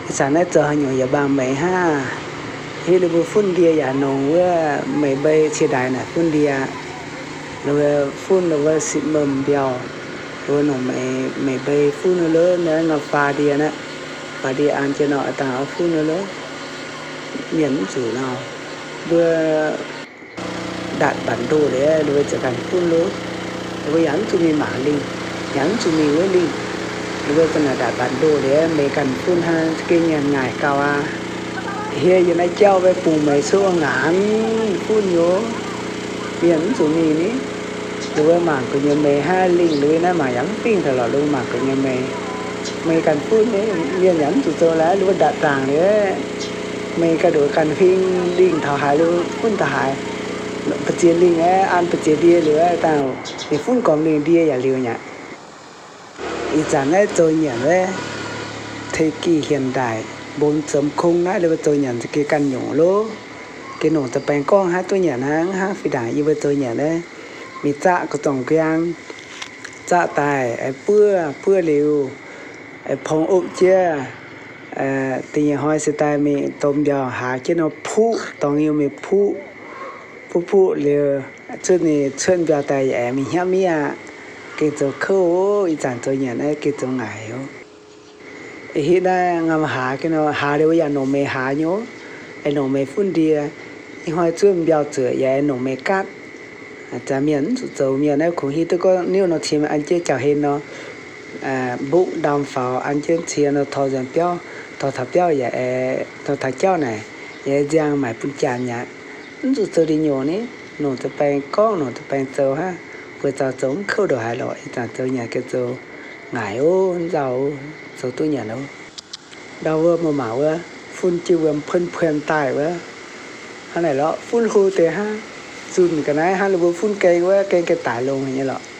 Ih zanc naaiv zoux haaix nyungc yaac mbaang meix hnangv. Hiuv duqv mbuo funv ndie yaac nongc wuov meix mbei cie ndaix naaic funv ndie. Wuov funv wuov sipv mem mbiauh, wuov nongc meix, meix mbei funv wuov lov, naaiv ngau faah ndie naaiv. Faah ndie an jienv nor, dangh funv wuov lov. Mienh mv zuqc nor, mbuo ndatc mbatc ndoh liuz, mbuo ziouc ganh funv lov. Mbuo yaac mv zuqc mingh mangc lingh, yaac mv zuqc mingh wuov lingh. Mbuo za'naaic ndatc mbatc ndoh liuz, meix ganh funv hnangv, za'gengh nyanc ngaaic gauh aqv. Hieh yiem naaiv jauv mbuo bungx meix cuotv ngaanc funv nyei. Mienh mv zuqc mingh ni. Mbuo mangc gu'nyuoz meix hnangv lingh, mbuo naaiv mangc yaac mv fingx taux lorqc, mbuo mangc gu'nyuoz meix, meix ganh funv, mienh yaac mv zuqc zoux laaix, mbuo ndatc zaangc liuz, meix ganh ndoqc ganh huing lingh taux haaix, mbuo funv taux haaix. Ba'ziex lingh aeqv, an ba'ziex ndie liuz aeqv, dangh ninh funv gormx lingh ndie yaac liuz nyei aqv. Ih zanc naaiv zoux nyanc wuov เทคนิคhiện đại บนสมคง naaiv, ninh mbuo zoux nyanc za'gengh ganh nyungc lov. Gengh nongc za'baengx gorngv hnangv duqv nyanc hnangv, hnangv fih ndaangc yie mbuo zoux nyanc naaiv, mingh zaqv gu'zorng nquang, zaqv daaih, buov, buov liuz, pong opv jienv, da'nyeic hnoi se daaih mingh domh mbiauh haaz jienv nor puqv, dorngx nyei mingh puqv, puqv puqv liuz, cuotv ninh cuotv mbiauh daaih yaac aengx mingh hnyapv miev aqv. Gengh zoux kouv oc. Ih zanc zoux nyanc naaiv gengh zoux ngaaic oc. Ih hitv naaiv ngam haaz gengh nor, haaz liuz yaac nongc meix haaz nyei oc. Aengx nongc meix funv ndie. Ih hnoi zuov mbiauh zuoqc yaac aengx nongc meix gaatv. Zanc mienh mv zuqc zoux, mienh naaiv kungx hiuv duqv gorngv niuv nor cien an jienv jauv-hlen nor, mbungv ndaam faaux an jienv cie nor tor nzuonx biauv, tor taux biauv yaac aengx, tor taux jauv naaic yaac aengx nziang maaic bun janx mi'aqv. Mv zuqc zoux ndie nyungc ni, nongc za'baengh gorngv, nongc za'baengh zoux hnangv. Buoz-zaux zoux mv kouv ndongc haaix lorqc. Ih zanc zoux nyanc gengh zoux ngaaic oc, nzauh oc, zoux duqv nyanc oc. Ndau wuov mbuo mangc wuov, funv jienv wuom puonv puonv daaih wuov. Hnangv naaic lorqc, funv hlo deix hnangv. Zunh ga'naaiv hnangv ninh mbuo funv gaeng wuov, gaeng gaeng daic longx nyei lorqc.